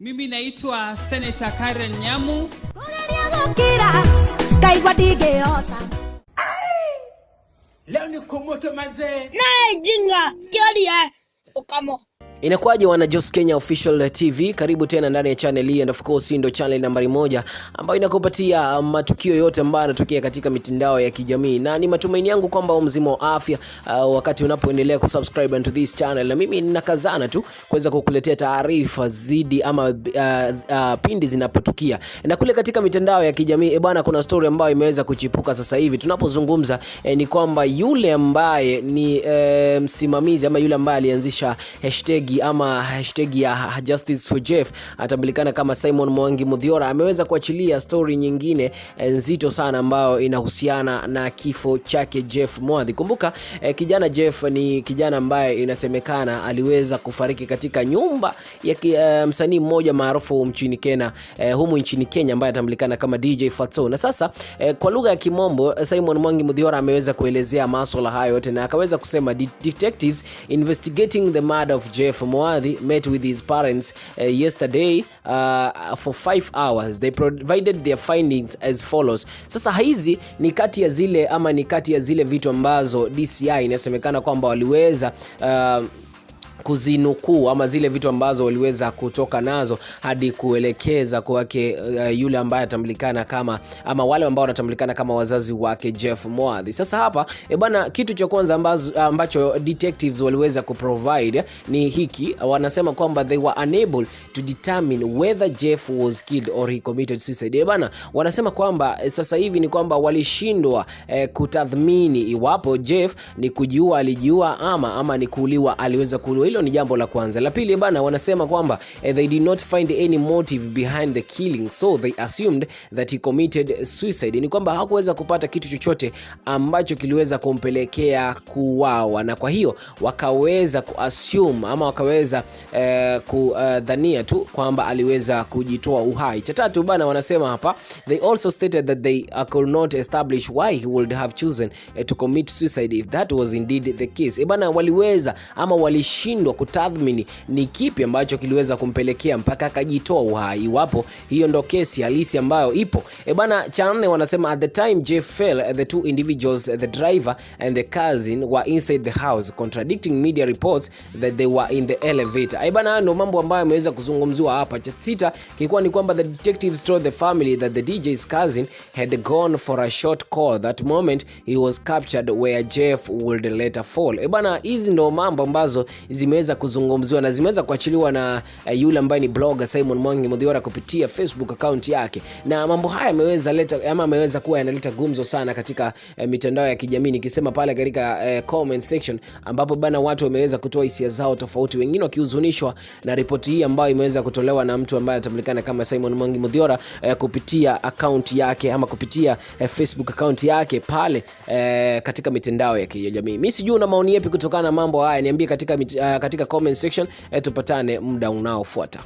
Mimi naitwa Senator Karen Nyamu. Kũgeria gũkira ngaigua ndingĩhota. Leo ni moto, manzee. Naye jinga kioria ukamo. Inakuwaje wana Jos Kenya Official TV, karibu tena ndani ya channel hii, and of course hii ndio channel nambari moja ambayo inakupatia matukio yote ambayo yanatokea katika mitandao ya kijamii, na ni matumaini yangu kwamba mzima wa afya wakati unapoendelea kusubscribe to this channel, na mimi ninakazana tu kuweza kukuletea taarifa zidi ama pindi zinapotukia. Na kule katika mitandao ya kijamii, e bwana, kuna story ambayo imeweza kuchipuka sasa hivi tunapozungumza, ni kwamba yule ambaye ni msimamizi ama yule ambaye alianzisha hashtag ama hashtag ya Justice for Jeff, atambulikana kama Simon Mwangi Muthiora, ameweza kuachilia story nyingine nzito sana ambayo inahusiana na kifo chake Jeff Mwathi. Kumbuka kijana Jeff ni kijana ambaye inasemekana aliweza kufariki katika nyumba ya msanii mmoja maarufu nchini Kenya, humu nchini Kenya, ambaye atambulikana kama DJ Fatxo. Na sasa kwa lugha ya Kimombo, Simon Mwangi Muthiora ameweza kuelezea masuala hayo yote na akaweza kusema, "Detectives investigating the murder of Jeff Mwathi met with his parents yesterday for 5 hours. They provided their findings as follows." Sasa hizi ni kati ya zile ama ni kati ya zile vitu ambazo DCI inasemekana kwamba waliweza kuzinukuu ama zile vitu ambazo waliweza kutoka nazo hadi kuelekeza kwake yule ambaye atambulikana kama ama wale ambao wanatambulikana kama wazazi wake Jeff Mwathi. Sasa hapa, e bwana, kitu cha kwanza ambacho detectives waliweza kuprovide ni hiki, wanasema kwamba they were unable to determine whether Jeff was killed or he committed suicide. E bwana, wanasema kwamba sasa hivi ni kwamba walishindwa kutathmini iwapo Jeff ni kujiua alijiua ama ni kuuliwa aliweza kuuliwa. Hilo ni jambo la kwanza. La pili bana, wanasema kwamba they did not find any motive behind the killing, so they assumed that he committed suicide. Ni kwamba hakuweza kupata kitu chochote ambacho kiliweza kumpelekea kuuawa, na kwa hiyo wakaweza kuassume ama wakaweza kudhania tu kwamba aliweza kujitoa uhai. Cha tatu bana, wanasema hapa, they also stated that they could not establish why he would have chosen to commit suicide if that was indeed the case. E bana, waliweza ama walishindwa kutathmini ni kipi ambacho kiliweza kumpelekea mpaka akajitoa uhai, iwapo hiyo ndo kesi halisi ambayo ipo. E bana, cha nne wanasema, at the time Jeff fell, the two individuals, the driver and the cousin, were inside the house, contradicting media reports that they were in the elevator. E bana, hayo ndo mambo ambayo yameweza kuzungumziwa hapa. Cha sita kilikuwa ni kwamba the detectives told the family that the DJ's cousin had gone for a short call that moment he was captured where Jeff would later fall. E bana, hizi ndo mambo ambazo zimeweza kuzungumziwa na zimeweza kuachiliwa na yule ambaye ni blogger Simon Mwangi Muthiora kupitia Facebook account yake, na mambo haya yameweza leta ama ameweza kuwa yanaleta gumzo sana katika mitandao ya kijamii, nikisema pale katika comment section, ambapo bana watu wameweza kutoa hisia zao tofauti, wengine wakihuzunishwa na ripoti hii ambayo imeweza kutolewa na mtu ambaye anatambulikana kama Simon Mwangi Muthiora kupitia account yake ama kupitia Facebook account yake pale katika mitandao ya kijamii. Mimi sijui una maoni yapi kutokana na mambo haya, niambie katika comment section, tupatane muda unaofuata.